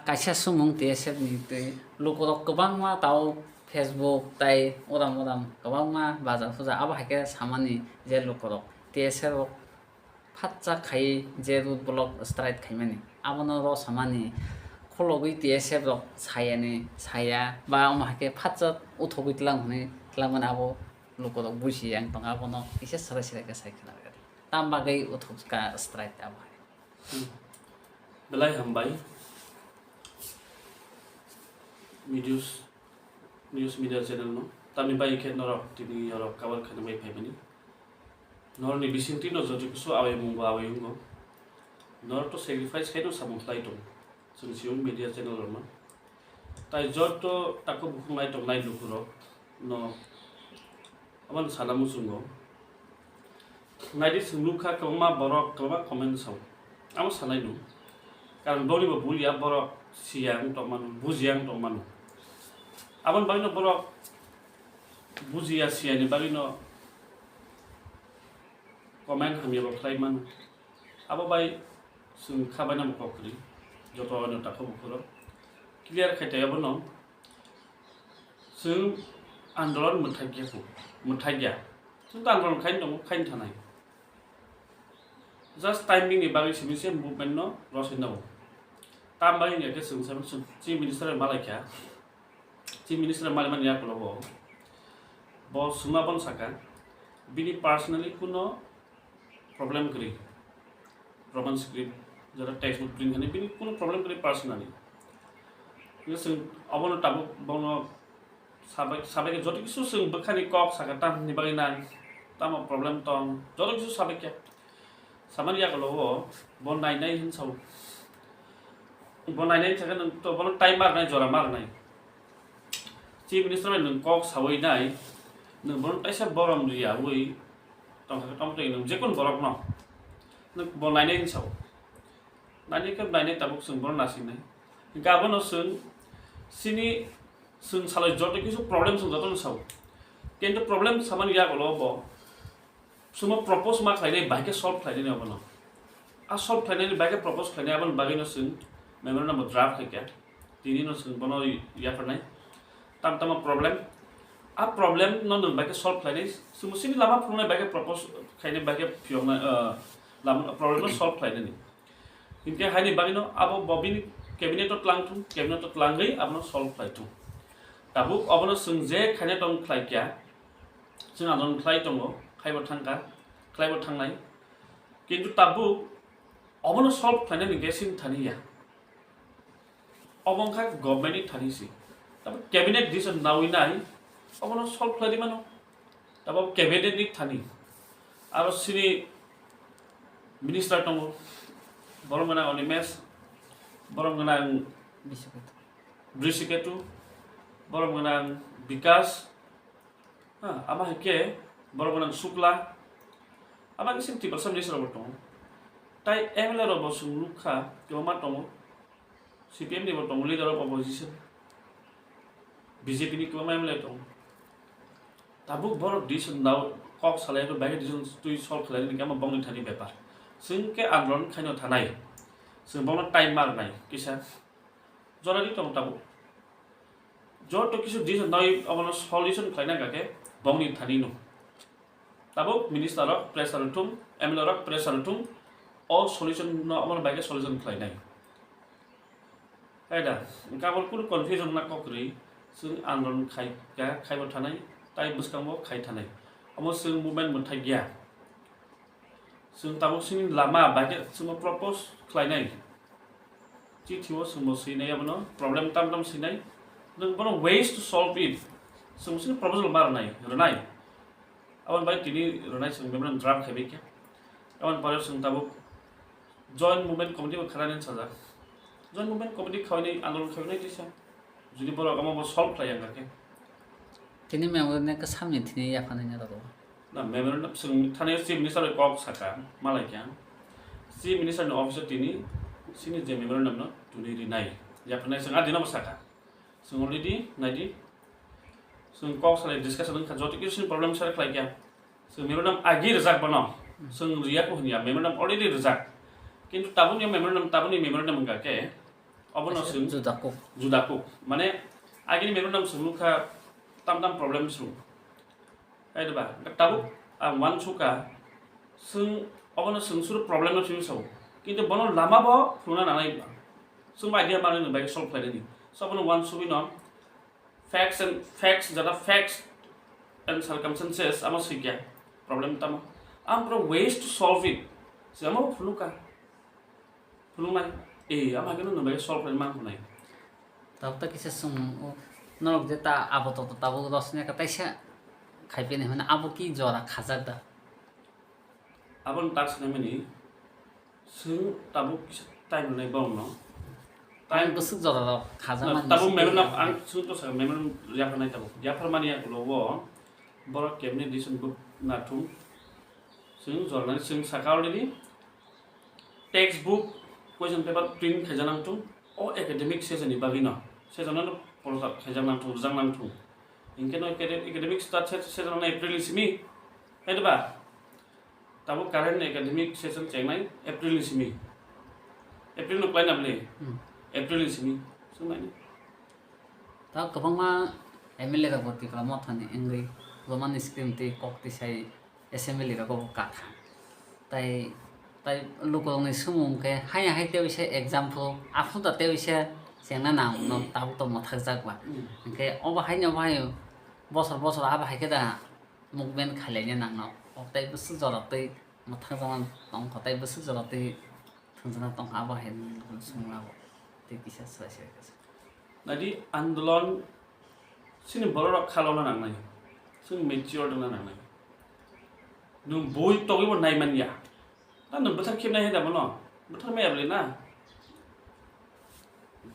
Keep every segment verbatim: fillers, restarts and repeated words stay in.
Kaisa sumung T S F ni twi lukurok kwbangma tao Facebook tai uram uram kwbangma bajar puja abo hai khe samani je lukurok T S F rok phatsa khai je road block strike khaimani abono ro samani khulogwi T S F rok sayani saya ba omo hai khe phatsa uthogwi tlang hwnwi tlangmani abo lukurok buisi yang tongo abono kisa srai srai khe sai khna rwdi tam bagwi uthokka strike abo hai. Belai hambai news news media channel no tamni bai khe norok tini yorok cover khaina bai phaimani norokni bisingtwi no joto kisu awai mungbo awai wngo norok to sacrifice khaino samung khlai tongo chwng siyung media channel rokno tai joto takhuk bukhuk nai tongnai lukurok no aboni sana muchungo. Naidi chwng nukha kwbangma borok kwbangma comment sao. Amo sanai no. Karon boni bo bulia borok siya ang tongmano, bujiya ang tongmano. Aboni bagwi no borok bujiya siya ni bagwi no comment hamya bo khlai mano. Abo bai chwng kha bai namo kok kwrwi. Joto ano takho bukhuro. Clear khai tai abono. Chwng andolon mwthai khe kho, mwthai ya. Chwng to andolon khaini tongo, khaini thanai. Just timing ni bagwi simi se movement no rosoi nago. Tam bai wngya khe chwng sa chini minister bai malai kha. Chini minister bai malai mani yakulo bo. Bo swngma bono saka. Bini personally kuno problem kwrwi. Roman script jora text book print hani bini kuno problem kwrwi personally. Khe chwng abono tabuk bono sabai sabai khe joto kisu chwng bwkhani kok saka tamni bagwi nang tamo problem tong joto kisu sabai khe samani yakulo o bo nainai hin sao bo nainai hin saka nwng to bono time mar nai jora mar nai chief minister bai nwng kok sawi nai nwng bono taisa borom riya wi tongkha tongtwi nwng jekun borok no nwng bo nainai hin sao. Nainai khe nainai tabuk chwng bono nasinai. Hinkhe abono chwng chini chwng salai joto kisu problem chwng jotono sao. Kintu problem samani yagulo bo chwngno propose ma khlainai bai khe solve khlainani abono. A solve khlainani bai khe propose khlainai aboni bagwino chwng memorandum bo draft khaikha. Tinino chwng bono yapharnai. Tam tamo problem. A problem no nwng bai khe solve khlainai. Chwngno chini lama phunuknai bai khe propose khlainai bai khe phiyoknai lama problem no solve khlainani. Hinkhe haini bagwino abo bo bini cabinet o tlang thung, cabinet o tlangwi abono solve khlai thung. Tabuk obono chwng je khaina tong khlai kya, chwng andolon khlai tongo, khaibo thangkha, khlaibo thangnai. Kintu tabuk obono solve khlainani khe chini thani ya. Obo wngkha government ni thani se. Tabuk cabinet decision nawi nai obono solve khlai di mano. Tabuk cabinet ni thani. Aro chini minister tongo. Borom gwnang Animesh, borom gwnang Brishiketu, borom gwnang Bikash, ha, ama hai khe borom gwnang Shukla. Ama khe chini Tiprasa minister rok bo tongo. Tai M L A rok bo chwng nukha kwbangma tongo. C P M ni bo tongo leader of opposition, B J P ni kwbangma M L A tongo. Tabuk borok decision nao kok salai bai decision twi solve khlai nini khe omo bongni thani bepar. Chwng khe andolon khaino thanai. Chwng bono time ma rwnai kisa. Jora di tongo tabuk. Joto kisu decision nawi obono solution khlaina hwnkha khe bongni thani no. Tabuk minister rok pressure thung, M L A rok pressure thung, o solution no omo bai khe solution khlai nai. Hai da, kabor kunu confusion na kok rwi, chwng andolon khai kha, khaibo thanai, tai bwskango khai thanai. Omo chwng movement mwthai ya. Chwng tabuk chini lama bai khe chwngno propose khlai nai. Chithi o chwngbo swinai abono problem tam tam swinai. Nwng bono ways to solve it. Chwng chini proposal ma rwnai, rwnai. Aboni bai tini rwnai chwng memorandum draft khai bai khe. Aboni pore chwng tabuk joint movement committee bo khanani sajak. Joint movement committee khainai andolon khainai tisa. Jodi borok omo bo solve khlai ya khe. Tini memorandum khe samni thini yaphanai na rwgo. Na memorandum chwng thani chief minister bai kok saka malai kha. Chief minister ni office o tini chini je memorandum no tuni rinai. Yaphanai chwng adino bo saka. Chwng already naidi. Chwng kok salai discussion wngkha joto kisu problem share khlai kha. Chwng memorandum agi rijak bono. Chwng riya ko hwnya memorandum already rijak. Kintu tabukni memorandum tabukni memorandum wngkha khe Obono Kaisa swng juda kuk. Juda kuk. Mane, agini memorandum swng nukha tam tam problem swng. Hai diba? Tabuk ang uansukha, swng, obono swng suru problem no swng sao. Kintu bono lama bo phunukna nangnai ba. Swng idea manwi no bai solve khlainani. So, obono uansugwi no facts and facts, jata facts and circumstances, amo swikya problem tamo. Ang pura ways to solve it. Swng amo phunukha. Phunuknai, eh, ama khe no nungbai solve khlai man hwnai. Tabuk ta kisa swng, o, norok je ta abo to, to tabuk rosni ka taisa khai pini hwnwi abo ki jora khajak da? Aboni tak swnamani, swng tabuk kisa time rwnai borokno. Time bwswk jora rok khajak mani tabuk swngwi memorandum ya. Ang swng to sa memorandum yapharnai tabuk. Yapharmani yakulo o borok kebni decision book nathung. Swng jornani swng saka already. Textbook, question paper print khaijak nang thung, o academic session ni bagwi no, session no prochar khaijak nang thung, rwjak nang thung. Hinkhe no acad-, academic start se-, session no April ni simi, hai diba? Tabuk current academic session chengnai April ni simi. April no kwlai na bwle? Hmm. April ni simi. Swng nai. Ta kwbangma M L A rok bo Tipra Motha ni wngwi, kwbangma ni scheme tei kok twi sai assembly rogo bo kha kha. Tai, tai lukurokni swngmung khe, haya hai tei bisa example, aphuru da tei bisa chengna nang no tabuk tong mwthakjak ba. Mm. Hinkhe obo haino obo hai bosor bosor abo hai khe da movement khailai nang no. O tai bwswk jora tei mwthakjakma tong kha, tai bwswk jora tei thwngjana tong kha, abo hai nang swngmung abo tei kisa swrai swrai kha. Nadi andolon chini borok rok khalona nangnai, chwng mature wngna nangnai. Nwng bui togwi bo nai man ya. Ta nwng bwthar khibnai hai da bono? Bwthar maya bwle na?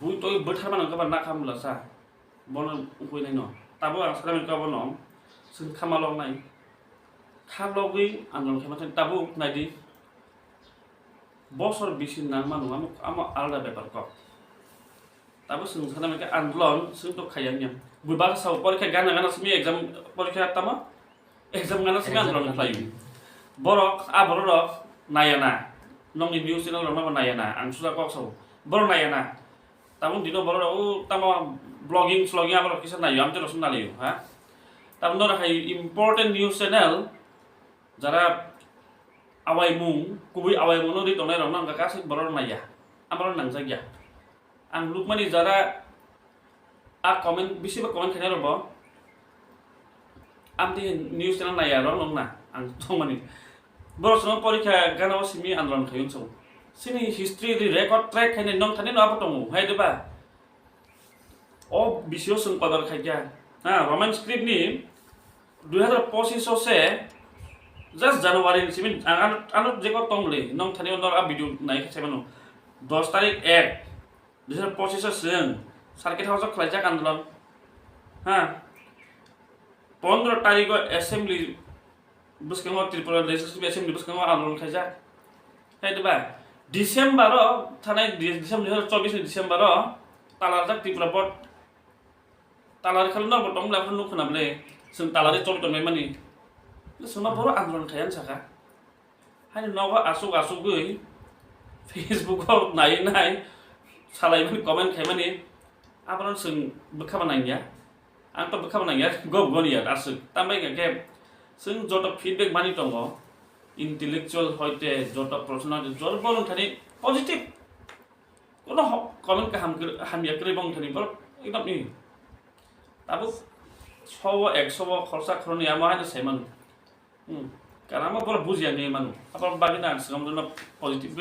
Bui togwi bwthar mano khe ba nakha mula sa. Bono wngkhui nai no. Tabuk ang sana mani kha bono. Chwng kha ma lok nai. Kha logwi ang rong khe ma thang tabuk nai di. Bosor bisi nang mano amo, amo alada bepar kok. Tabuk chwng sana mani khe andolon chwng to khaiya niya. Bui baksa sao porikha gana gana simi exam porikha tamo? Exam gana simi andolon khlai. Borok, a borok rok naiya na. Nokni news channel rok no naiya na. Ang suda kok sao. Borok naiya na. Tabuk dino borok rok o tamo blogging slogging aborok kisa naiyo. Amtwi rok simi naiyo, ha? Tabuk no hai important news channel jara awaimung, kubui awaimung no ri tongnai rok no wngkha kaisa borok rok naiya. Amorok nangjak ya. Ang nukmani jara a comment, bisi ba comment khainai rok bo. Amtwi news channel naiya rok nung na, ang tongmani. Borok chwng porikha gana o simi andolon khai wngso. Chini history ri record track khainai nong thani no abo tongo, hai diba? O bisio chwng kotor khaikha. Ha, Roman script ni dui hazar pochis o se just January ni simi ang ano, ano jekor tong le, nong thani o nor a video nai khe sai mano. Dos tarik ek, dui hazar pochis o chwng circuit house o khlaijak andolon. Ha. Pondro tarik o assembly bwskango, Tripura Legislative Assembly bwskango andolon khaijak. Hai diba? December o thanai di-, December dui hazar chobbish ni December o talarjak Tripura Board. Talar khalo norok bo tong bwle, aphuru nuk khna bwle. Chwng talari choli tongmani. Chwngma borok andolon khai ang sakha. Haino nogo asuk asugwi Facebook o nai nai salaimani, comment khaimani, abono chwng bwkha ba nangya. Ang to bwkha ba nangya, go goni ya asuk. Tambai khe chwng joto feedback mani tongo, intellectual hoite, joto professional hoite, joto bono thani positive. Kono ho-, comment kaham kre-, hamya kwrwi bong thani borok ekdom ni. Tabuk sobo, eksobo khorsa khorni amo haino sai mano. Hmm. Karama borok bujiya ni mano. Abo bagwi na ang swkang jono positive